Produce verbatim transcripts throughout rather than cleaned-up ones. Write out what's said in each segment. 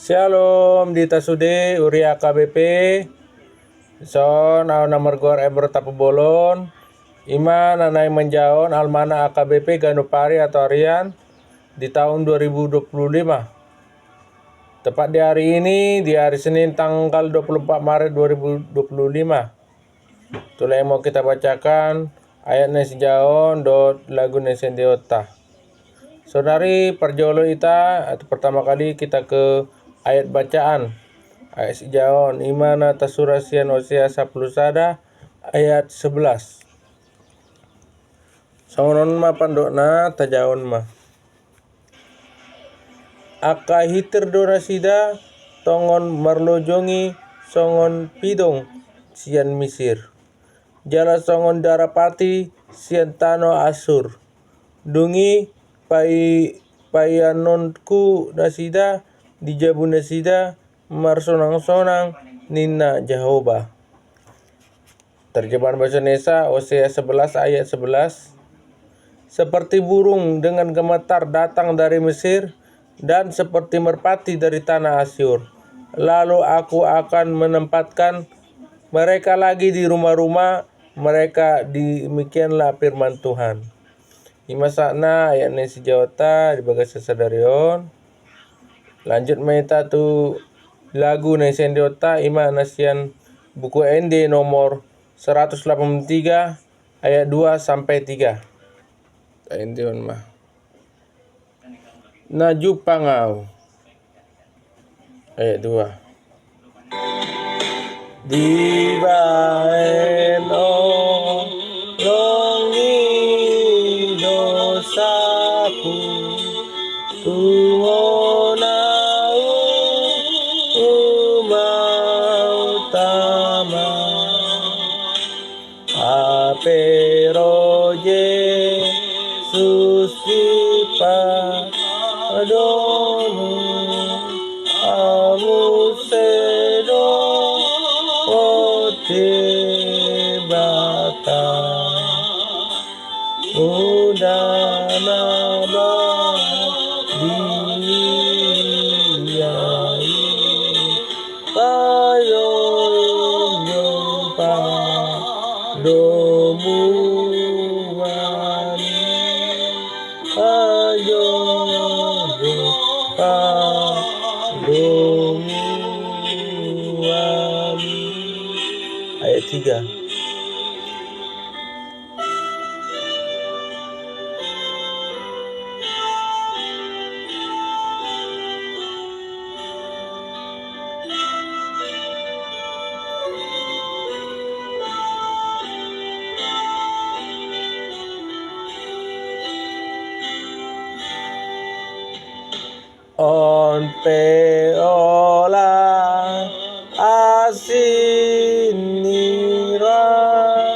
Syalom di hita sude, huria H K B P. Son, au na margoar Emron Tampubolon. I ma na naeng manjahahon almanak H K B P ganup ari atau harian di tahun dua ribu dua puluh lima. Tepat di hari ini, di hari Senin tanggal dua puluh empat Maret dua ribu dua puluh lima. Tulang, mau kita bacakan ayat na sijahahon dohot lagu na siendeonta. Saonari parjolo hita, atau pertama kali kita ke ayat bacaan. Ayat sijahahon, i ma na tarsurat sian Hosea sampulu sada ayat sebelas. Songon on ma pandokna, tajahahon ma. Angka hintir do nasida tongon marlojongi songon pidong sian Misir, jala songon darapati sian tano Assur. Dung i pai-, paianonku nasida di jabu nasida marsonangsonang, ninna Jahowa. Terjemahan bahasa Indonesia, Hosea sebelas ayat sebelas. Seperti burung dengan gemetar datang dari Mesir, dan seperti merpati dari tanah Asyur. Lalu Aku akan menempatkan mereka lagi di rumah-rumah mereka, demikianlah firman Tuhan. I ma sahatna ayat na sijahahonta di bagasan sadari on. Lanjut ma hita tu lagu na siendeonta, i ma na sian buku Ende nomor seratus delapan puluh tiga ayat dua sampai tiga. Taendehon ma. Na jumpang au. Ayat dua. Dibahen holong ni dosaku, tung on au humau tama. Hape ro Jesus sipadomu, ahu muse dohot Debata, Muda na badia i. Pajongjong padomuan i, pajongjong padomuan i. Ayat tiga. On pe ola asi ni roha,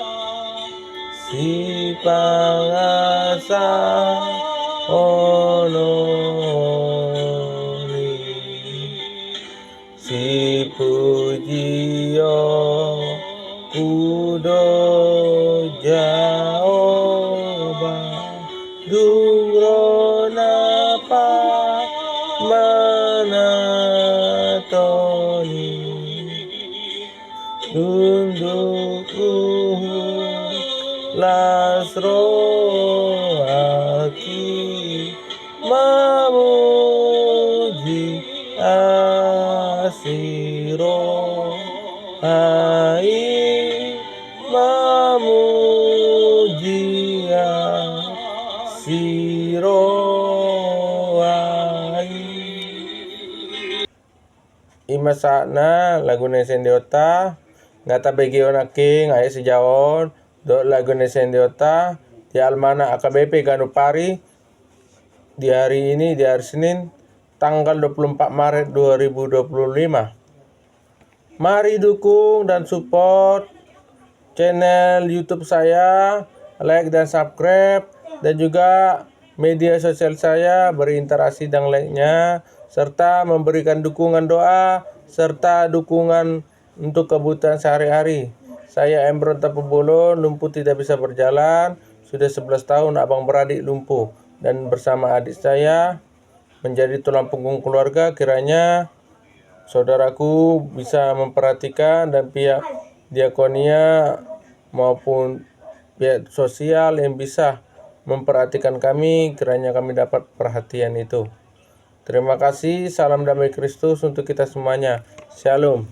sipangasahononmi. Sipujionku do Jahowa, dung ro na pamanat on i. Tunduk uhum las rohaki, mamuji asi roha i, mamuji asi roha i. I ma sahatna lagu na sian Debata. Nga tabege on nangkin ayat sijahaon dohot lagu na sian Debata di almanak H K B P ganup ari, di hari ini, di hari Senin, tanggal dua puluh empat Maret dua ribu dua puluh lima. Mari dukung dan support channel YouTube saya, like dan subscribe, dan juga media sosial saya, berinteraksi dan like-nya, serta memberikan dukungan doa serta dukungan untuk kebutuhan sehari-hari. Saya Emron Tampubolon, lumpuh tidak bisa berjalan, sudah sebelas tahun abang beradik lumpuh, dan bersama adik saya menjadi tulang punggung keluarga. Kiranya saudaraku bisa memperhatikan dan pihak diakonia maupun pihak sosial yang bisa memperhatikan kami, kiranya kami dapat perhatian itu. Terima kasih, salam damai Kristus untuk kita semuanya. Shalom.